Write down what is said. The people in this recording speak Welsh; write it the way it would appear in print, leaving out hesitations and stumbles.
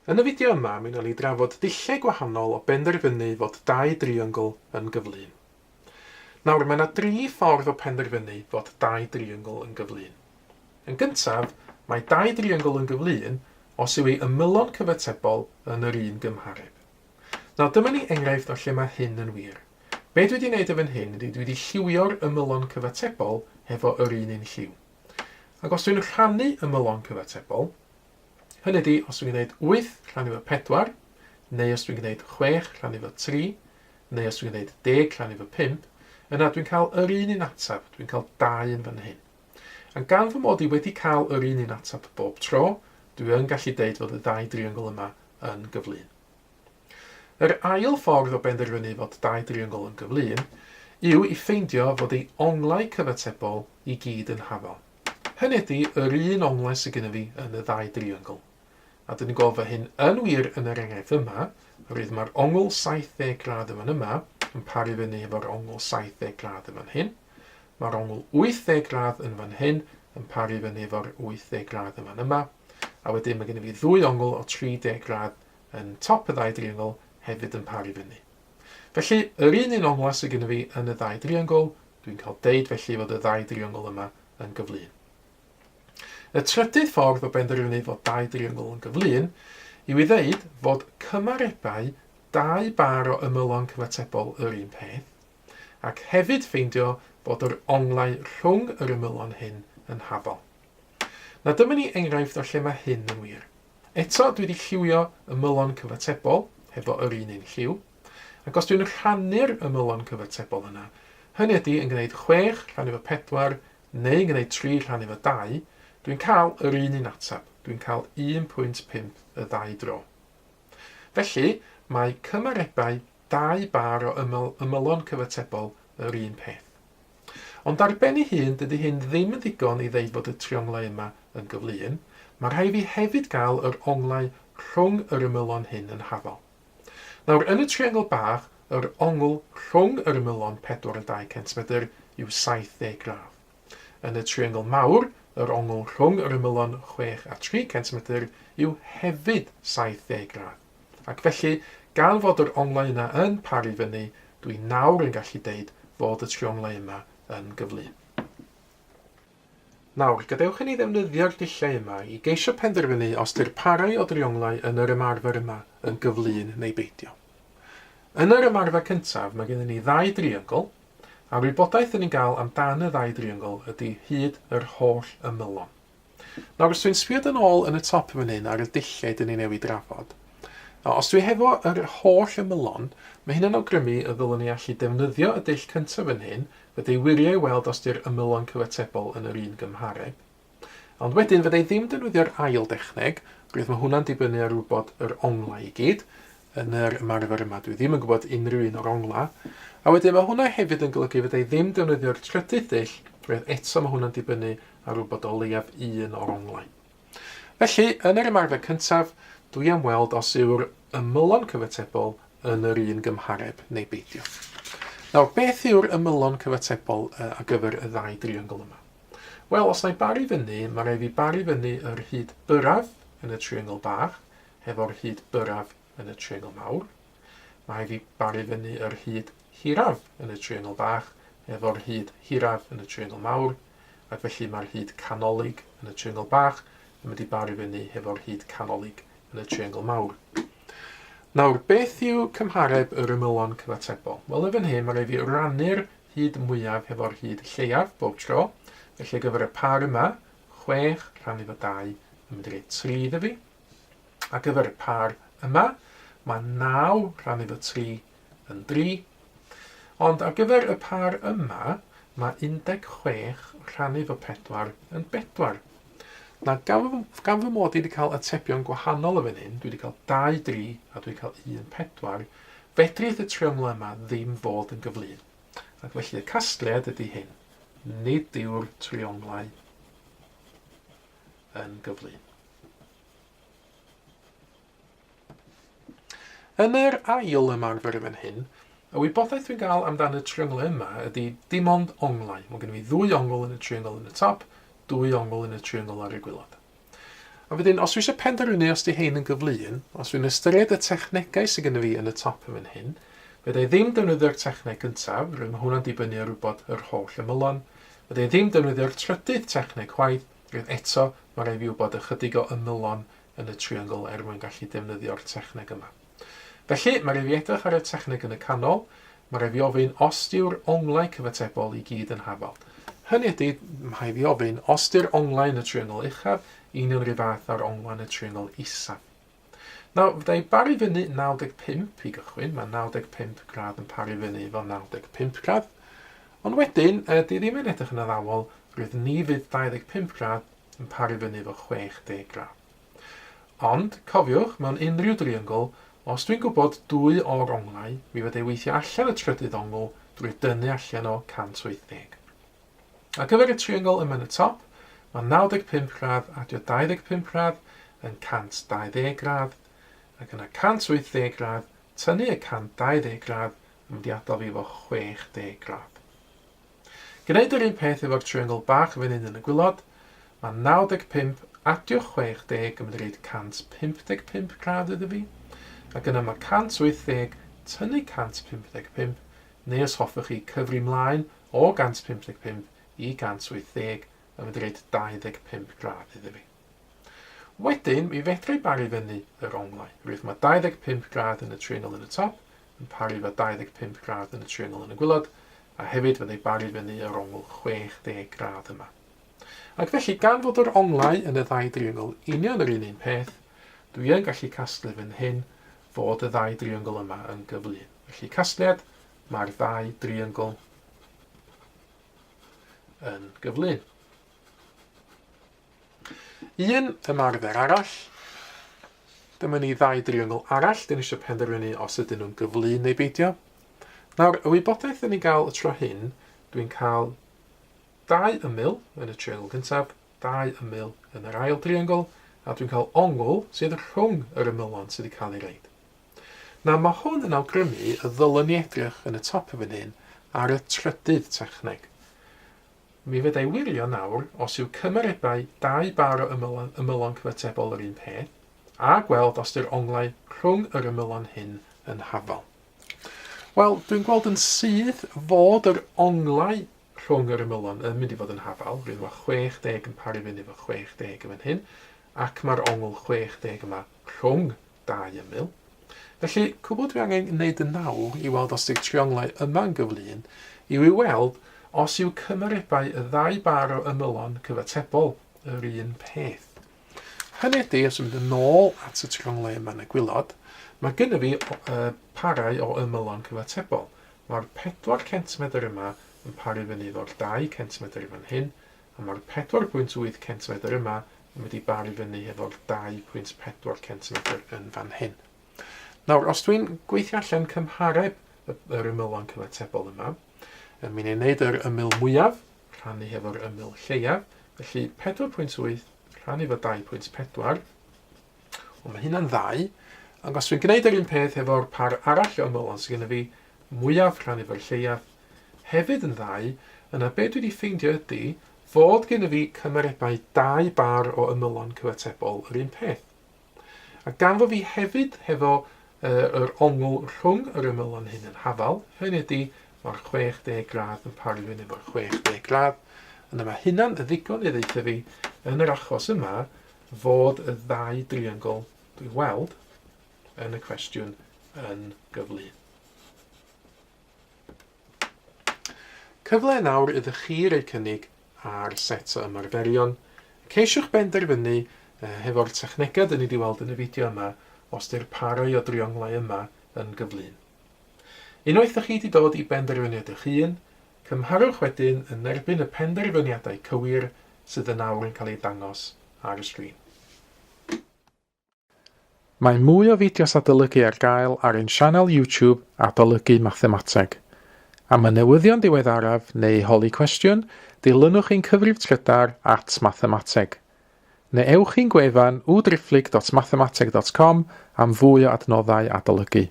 Yn y fideo yma, mi wnawn ni drafod dulliau gwahanol o benderfynu fod dau driongl yn gyflun. Nawr, mae yna dri ffordd o penderfynu fod dau driongl yn gyflun. Yn gyntaf, mae dau driongl yn gyflun os yw ei ymylon cyfatebol yn yr un gymhareb. Nawr, dyma ni enghraifft o lle mae hyn yn wir. Be dwi wedi wneud yn fan hyn ydy dwi wedi lliwio'r ymylon cyfatebol hefo yr un un lliw. Ac os dwi'n rhannu ymylon cyfatebol, Hynny ydy, os dwi'n gwneud 8 rhannu efo 4, neu os dwi'n gwneud 6 rhannu efo 3, neu os dwi'n gwneud 10 rhannu efo 5, yna dwi'n cael yr un un ateb, dwi'n cael 2 yn fan hyn. A gan fy mod i wedi cael yr un un ateb bob tro, dwi yn gallu deud fod y ddau driongl yma yn gyflun. Yr ail ffordd o benderfynu fod dau driongl yn gyflun yw i ffeindio fod ei onglau cyfatebol i gyd yn hafal. Hynny ydy, yr un onglau sydd gennym fi yn y ddau driongl. A dyn ni'n gweld fod hyn yn wir yn yr enghraifft yma, oherwydd mae'r ongl 70 gradd yn fan yma yn paru fyny efo'r ongl 70 gradd yn fan hyn. Mae'r ongl 80 gradd yn fan hyn yn paru fyny efo'r 80 gradd yn fan yma. A wedyn mae gennym fi ddwy ongl o 30 gradd yn top y ddau driongl hefyd yn paru fyny. Felly, yr un un onglau sydd gennym fi yn y ddau driongl, dwi'n cael deud felly fod y ddau driongl yma yn gyflun. Y trydydd ffordd o benderfynu fod dau driongl yn gyflun yw i ddeud fod cymarebau dau bar o ymylon cyfatebol yr un peth, ac hefyd ffeindio fod yr onglau rhwng yr ymylon hyn yn hafal. Nawr dyma ni enghraifft o lle mae hyn yn wir. Eto, dwi wedi lliwio ymylon cyfatebol hefo yr un un lliw, ac os dwi'n rhannu'r ymylon cyfatebol yna, hynny ydy yn gwneud 6 rhannu efo 4 neu yn gwneud 3 rhannu efo 2, dwi'n cael yr un un ateb, dwi'n cael 1.5 y ddau dro. Felly, mae cymarebau dau bar o ymyl, ymylon cyfatebol yr un peth. Ond ar ben ei hun, dydy hyn ddim yn ddigon i ddeud fod y trionglau yma yn gyflun, mae rhaid fi hefyd gael yr onglau rhwng yr ymylon hyn yn hafal. Nawr, yn y triongl bach, yr ongl rhwng yr ymylon 4 a 2 centimedr yw 70 gradd. Yn y triongl mawr, yr ongl rhwng yr ymylon 6 a 3 centimedr yw hefyd 70 gradd. Ac felly, gan fod yr onglau yna yn paru fyny, dwi nawr yn gallu deud fod y trionglau yma yn gyflun. Nawr, gadewch i ni ddefnyddio'r dulliau yma i geisio penderfynu os 'di'r parau o drionglau yn yr ymarfer yma yn gyflun neu beidio. Yn yr ymarfer cyntaf, mae gennym ni ddau driongl, a'r wybodaeth 'dyn ni'n gael amdan y ddau driongl ydy hyd yr holl ymylon. Nawr, os dwi'n sbio yn ôl yn y top fan hyn ar y dulliau dyn ni newydd drafod, os dwi hefo yr holl ymylon, mae hynna'n awgrymu y ddylwn ni allu defnyddio y dull cyntaf fan hyn, fedra i wirio i weld os 'di'r ymylon cyfatebol yn yr un gymhareb. Ond wedyn, fedra i ddim defnyddio'r ail dechneg, oherwydd mae hwnna'n dibynnu ar wybod yr onglau i gyd. Yn yr ymarfer yma, dwi ddim yn gwybod unrhyw un o'r onglau. A wedyn mae hwnna hefyd yn golygu fedra i ddim defnyddio'r trydydd dull, oherwydd eto mae hwnna'n dibynnu ar wybod o leiaf un o'r onglau. Felly, yn yr ymarfer cyntaf, dwi am weld os yw'r ymylon cyfatebol yn yr un gymhareb neu beidio. Nawr, beth yw'r ymylon cyfatebol ar gyfer y ddau driongl yma? Wel, os na i baru fyny, mae rhaid fi baru fyny yr hyd byrraf yn y triongl bach hefo'r hyd byrraf yn y triongl mawr. Mae rhaid fi baru fyny yr hyd hiraf yn y triongl bach efo'r hyd hiraf yn y triongl mawr, ac felly mae'r hyd canolig yn y triongl bach yn mynd i baru fyny hefo'r hyd canolig yn y triongl mawr. Nawr, beth yw cymhareb yr ymylon cyfatebol? Wel, yn fan hyn, mae rhaid fi rannu'r hyd mwyaf hefo'r hyd lleiaf bob tro. Felly, ar gyfer y par yma, 6 rhannu fo 2 yn mynd i roi 3 iddo fi. Ar gyfer y par yma, mae 9 rhannu fo 3 yn 3. Ond ar gyfer y par yma, mae 16 rhannu fo 4 yn 4. Na, gan fy, gan fy mod i wedi cael atebion gwahanol yn fan hyn, dwi wedi cael 2, 3 a dwi wedi cael 1, 4, fedrith y trionglau yma ddim fod yn gyflun. Ac felly y casgliad ydy hyn. Nid yw'r trionglau yn gyflun. Yn yr ail ymarfer yn fan hyn, y wybodaeth dwi'n gael amdan y trionglau yma ydy dim ond onglau. Mae gen i fi ddwy ongl yn y triongl yn y top, dwy ongl yn y triongl ar y gwaelod. A wedyn, os dwi eisiau penderfynu os di hein yn gyflun, os dwi'n ystyried y technegau sydd gennym fi yn y top yn fan hyn, fedra i ddim defnyddio'r techneg gyntaf, rwy'n mae hwnna'n dibynnu ar wybod yr holl ymylon. Fedra i ddim defnyddio'r trydydd techneg chwaith, rwy'n eto, mae rhaid fi wybod ychydig o ymylon yn y triongl er mwyn gallu defnyddio'r techneg yma. Felly, mae rhaid fi edrych ar y techneg yn y canol, mae rhaid fi ofyn os dyw'r onglau cyfatebol i gyd yn hafal. Hynny ydy, mae rhaid fi ofyn os dyw'r onglau yn y triongl uchaf union rhyw fath â'r onglau yn y triongl isaf. Nawr, fydda i baru fyny 95 i gychwyn, mae 95 gradd yn paru fyny efo 95 gradd. Ond wedyn, di ddim yn edrych yn addawol, roedd ni fydd 25 gradd yn paru fyny efo 60 gradd. Ond, cofiwch, mewn unrhyw driongl, os dwi'n gwybod dwy o'r onglau, mi fydda i weithio allan y trydydd ongl drwy dynnu allan o 180. Ar gyfer y triongl yma yn y top, mae 95 gradd adio 25 gradd yn 120 gradd, ac yna 180 gradd tynnu y 120 gradd yn mynd i adael fi efo 60 gradd. Gwneud yr un peth efo'r triongl bach fan hyn yn y gwilod. Mae 95 adio 60 yn mynd i reid 155 gradd iddo fi. Ac yna mae 180 tynnu 155, neu os hoffech chi cyfri mlaen o 155 i 180 yn mynd i reid 25 gradd iddo fi. Wedyn, mi fedra i baru fyny yr onglau. Rwyf mae 25 gradd yn y triongl yn y top, yn paru efo 25 gradd yn y triongl yn y gwilod, a hefyd fydda i baru fyny yr ongl 60 gradd yma. Ac felly, gan fod yr onglau yn y ddau driongl union yr un un peth, dwi yn gallu casglu fan hyn fod y ddau driongl yma yn gyflun. Felly, casgliad, mae'r ddau driongl yn gyflun. Un ymarfer arall. Dyma ni ddau driongl arall, dyn ni eisiau penderfynu os ydyn nhw'n gyflun neu beidio. Nawr, y wybodaeth dyn ni'n gael y tro hyn, dwi'n cael dau ymyl yn y triongl gyntaf, dau ymyl yn yr ail driongl, a dwi'n cael ongl sydd rhwng yr ymylon sydd wedi cael ei reid. Nawr, mae hwn yn awgrymu y ddylwn ni edrych yn y top y fan hyn ar y trydydd techneg. Mi fedra i wirio nawr os yw cymarebau dau bâr o ymylon, ymylon cyfatebol yr un peth, a gweld os 'di'r onglau rhwng yr ymylon hyn yn hafal. Wel, dwi'n gweld yn syth fod yr onglau rhwng yr ymylon yn mynd i fod yn hafal, rydw mae 60 yn paru fyny efo 60 yn fan hyn, ac mae'r ongl 60 yma rhwng dau ymyl. Felly, cwbl dwi angen wneud yn nawr i weld os ydy'r trionglau yma'n gyflun yw i weld os yw cymarebau y ddau bar o ymylon cyfatebol yr un peth. Hynny ydy, os yw'n mynd yn ôl at y trionglau yma yn y gwilod, mae gynnu fi uh, parau o ymylon cyfatebol. Mae'r 4 cm yma yn paru fyny efo'r 2 cm fan hyn, a mae'r 4.8 cm yma yn mynd i baru fyny hefo'r 2.4 centimetr yn fan hyn. Nawr, os dwi'n gweithio allan cymhareb yr ymylon cyfatebol yma, yn mynd i wneud yr ymyl mwyaf, rhannu hefo'r ymyl lleiaf, felly 4.8 rhannu efo 2.4, ond mae hynna'n ddau, ac os dwi'n gwneud yr un peth hefo'r par arall o ymylon sydd gennym fi, mwyaf rhannu efo'r lleiaf, hefyd yn ddau, yna be dwi wedi ffeindio ydy fod gennyf fi cymarebau dau bar o ymylon cyfatebol yr un peth. A gan fod fi hefyd hefo uh, yr ongl rhwng yr ymylon hyn yn hafal, hynny ydy mae'r 60 gradd yn paru fyny efo'r 60 gradd, yna mae hynna'n ddigon i ddeutha fi yn yr achos yma fod y ddau driongl dwi'n weld yn y cwestiwn yn gyflun. Cyfle nawr iddo chi roi cynnig ar set o ymarferion. Ceisiwch benderfynu hefo'r technegau dyn ni wedi weld yn y fideo yma os di'r parau o drionglau yma yn gyflun. Unwaith ydych chi wedi dod i benderfyniad eich hun, cymharwch wedyn yn erbyn y penderfyniadau cywir sydd yn awr yn cael eu dangos ar y sgrin. Mae mwy o fideos adolygu ar gael ar ein sianel YouTube Adolygu Mathemateg. Am y newyddion diweddaraf neu holi cwestiwn, dilynwch ein cyfrif trydar at mathemateg. Neu ewch i'n gwefan www.mathemateg.com am fwy o adnoddau adolygu.